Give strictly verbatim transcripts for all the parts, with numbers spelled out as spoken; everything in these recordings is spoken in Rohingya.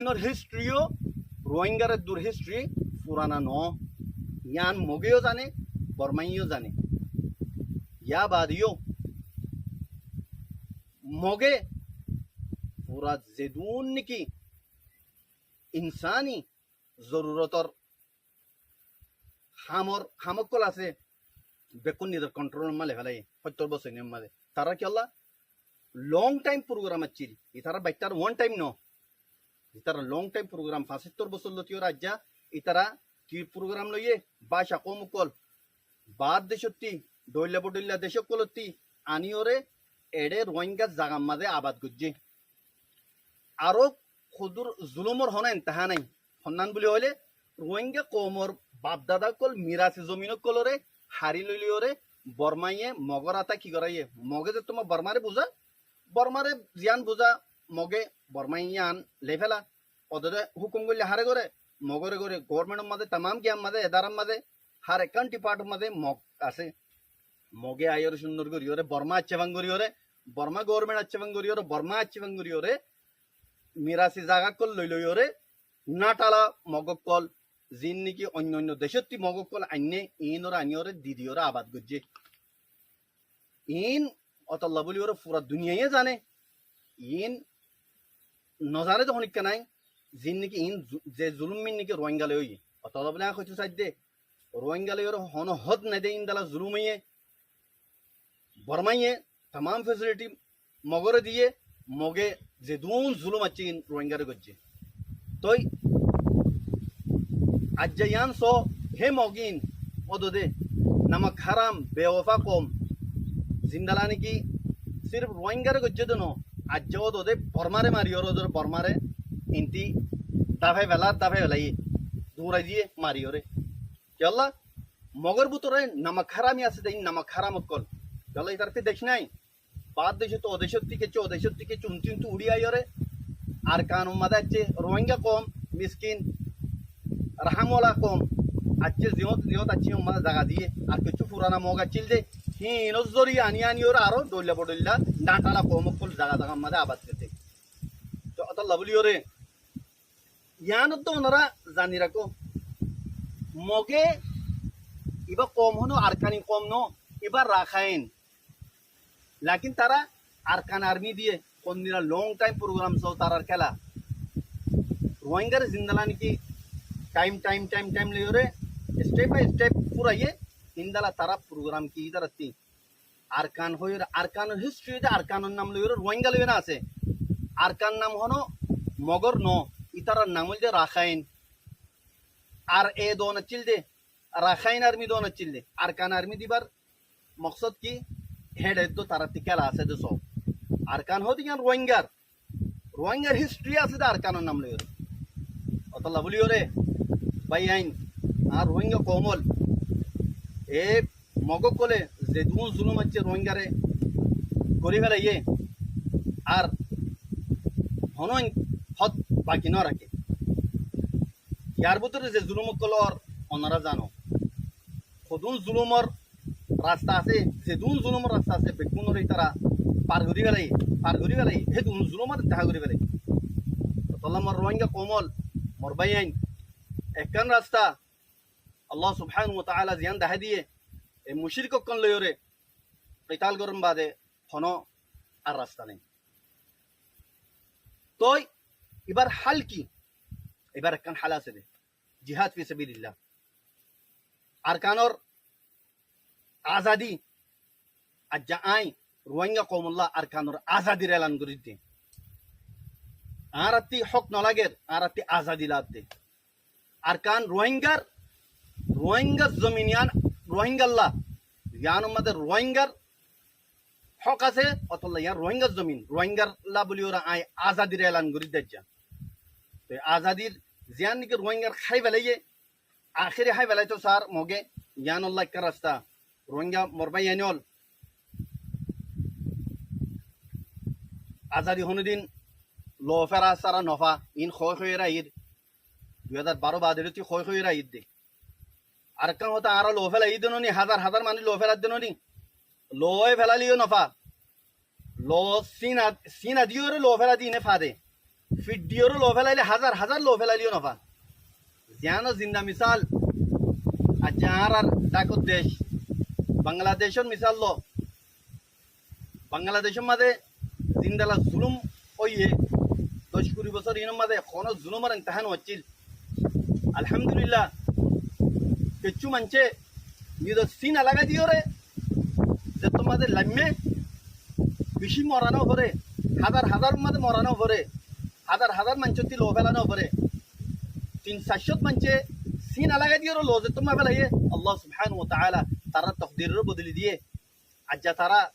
Nor hístri yó, Ruáingar eddur hístri furana noó. Yián Mogé yó zane, Bormá yó zane. Yá baade yó Mogé fura zedún niki insáni zorurotor hamor, ham ókkol asé, bekkún nizor konthrólor maze félaiye, hóttor bosór mazé. Tará kiyólla long thaim purugram accíl, itará baittar wan thaim noó. Itará long thaim purugram, fañsóttor bosór lóti óre aijja, itará ki purugram loiyé, báca koum ókkol, baár decótti, dhoilla bodhoilla dec ókkolotti aníyoré eçé Ruáingar zagar mazé abad goijjé. Aró hoddúr zulumor honó entehá nái. Honnán buli hoilé, Ruáinga koumor bafdada ókkol, mirasi zomin ókkoloré harí loi loiyoré Bormáye Mogor ata ki goráiye? Mogé ze tuáñra Bormáre buzá, Bormáre ziyán buzá, Mogé Bormáye yían loi féla. Odede húkum goillé haré goré, Mogore goré, gobormentor mazé, tamám giyán mazé, edarar mazé, hár ekkán dhipáthor mazé Mog asé. Mogé aiyóre cúndor goríyoré Bormá accífan goríyoré, Bormá goborment accífan goríyoré, Bormá accífan goríyoré, mirasi zaga ókkol loi loiyoré, náthala Mog ókkol, ziín niki oinno oinno decótti Mog ókkol ainné, iínoré aníyoré di diyoré abad goijjé. Iín otolla buli óre fura duniyaiye zane, iín nozane de honikka nái, ziín niki iín zu-, ze zulum iín niki Ruáinga loi óiye. Otolla buli aññí hoitó saidde, Ruáinga loi óre honó hód nai de, indala zulum óiye, Bormáye tamám fesiliti Mogore diyé, Moge zedún zulum accíl Ruáingare goijjé. Toi aijja yián soó, hé Mogín ódode namak háram, bewafá koum, zindala niki sirif Ruáingare goijjé de noó, aijja ódode Bormáre mariyóre, ódode Bormáre inti dafai felar, dafai felaiyé, durai diyé mariyóre. Kiyólla? Mogor bútore namak háram asé de, namak háram ókkol. Kiyólla? Itaráttu dec nái. Baár decóttu, o decóttu kessú, o decóttu kessú, untú untú uçí aiyóre Arkanor mazé aiccé. Ruáinga koum, miskin, rahám wala koum aiccé, ziyót ziyót aiccé, ummá zaga diyé. Ar kessú furana Mog accíl de, híinor zoriya aní aníyoré aró dhoilla bodhoilla náthala koum ókkol zaga zagar mazé abad goijjé. Toi otolla buli óre yián ottú onora zani rakó, Moge ibá koum honó Arkani koum noó, ibá Rakhain. Lakin tará Arkan armi diyé, hondilla long thaim purugram soó tarár kéla. Ruáingare zindala niki thaim, thaim, thaim, thaim loiyoré, step by step furaiyé, indala tará purugram ki itaráttu Arkan hoiyóre, Arkanor hístri de Arkanor nam loiyoré Ruáinga loiyoré asé. Arkán nam honó Mogor noó, ítarar nam óilde Rakhain. Ar e doon accíl de, Rakhain armi doon accíl de. Arkan armi dibar moksód ki? Héçe eddo taráttu kéla asé de soó. Arkan hoóde yián Ruáingar. Ruáingar hístri asé de Arkanor nam loiyoré. Otolla buli óre, báiyain, añár Ruáinga koum ókkol, e Mog ókkole zedún zulum aiccé Ruáingare gorí felaiyé, ar honó hód baki no raké. Yar bútore ze zulum ókkol ór, onora zano. Hodún zulumor rasta asé, zedún zulumor rasta asé, bekkúnore ítara far gorí felaiyé, far gorí felaiyé, hédun zulumor entehá gorí felaiyé. Otolla mor Ruáinga koum ókkol, mor báiyain, ekkán rasta Allah subhanahu wa ta'ala ziyán dahái diyé, e mucírik ókkol loiyoré kitál gorón baade honó ar rasta nái. Toi ibar hál ki? Ibar ekkán hál asé de, jihad fi sabilillah. Arkanor azadi, aijja aññí Ruáinga koumolla Arkanor azadir elan gorídde. Añárattú hók no lager, añárattú azadi lager de. Arkan Ruáingar, Ruáingar zomin yián Ruáingalla, yiánor mazé Ruáingar hók asé, otolla yián Ruáingar zomin, Ruáingalla buli óre aññí azadir elan gorídde aijja. Toi azadir ziyán niki Ruáingar hái felaiyé, ahéri hái felaitó sar Moge, yiánolla ekkán rasta. Ruáinga mor báiyain ókkol, azadi honódin looféra sára nofá, iín hoói hoói aiyér. Dui házar baró baade lóti hoói hoói aiyér de. Arekkán hotá, añára loo félai de noní, házar házar manúic loo félai de noní. Loo félai liyó nofá. Loo sína, sína diyóre loo félai de iíne fade. Fiddiyoré lofelaile hazar hazar lofelaile yó nofa. Ziyánor zinda misal, aijja añárar dhákor dec Bangladecór misal lo. Bangladecór mazé zendilla zulum óiye, doc kuri bosór inor mazé honó zulumor intehá no accíl. Alhamdulillah, kessú maincé nizor sína lagai diyoré zettór mazé laimmé, bicí mora no foré, hazar hazar mazé mora no foré, hazar hazar maincótti lofela no foré. Tin sair cót maincé sína lagai diyoré lo zettór mazé felaiyé, Allah subhanahu wa ta'ala tarár tokdiroré bodoli diyé. Aijja tará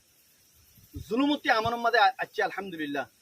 zulumottí amonor mazé aiccé, alhamdulillah.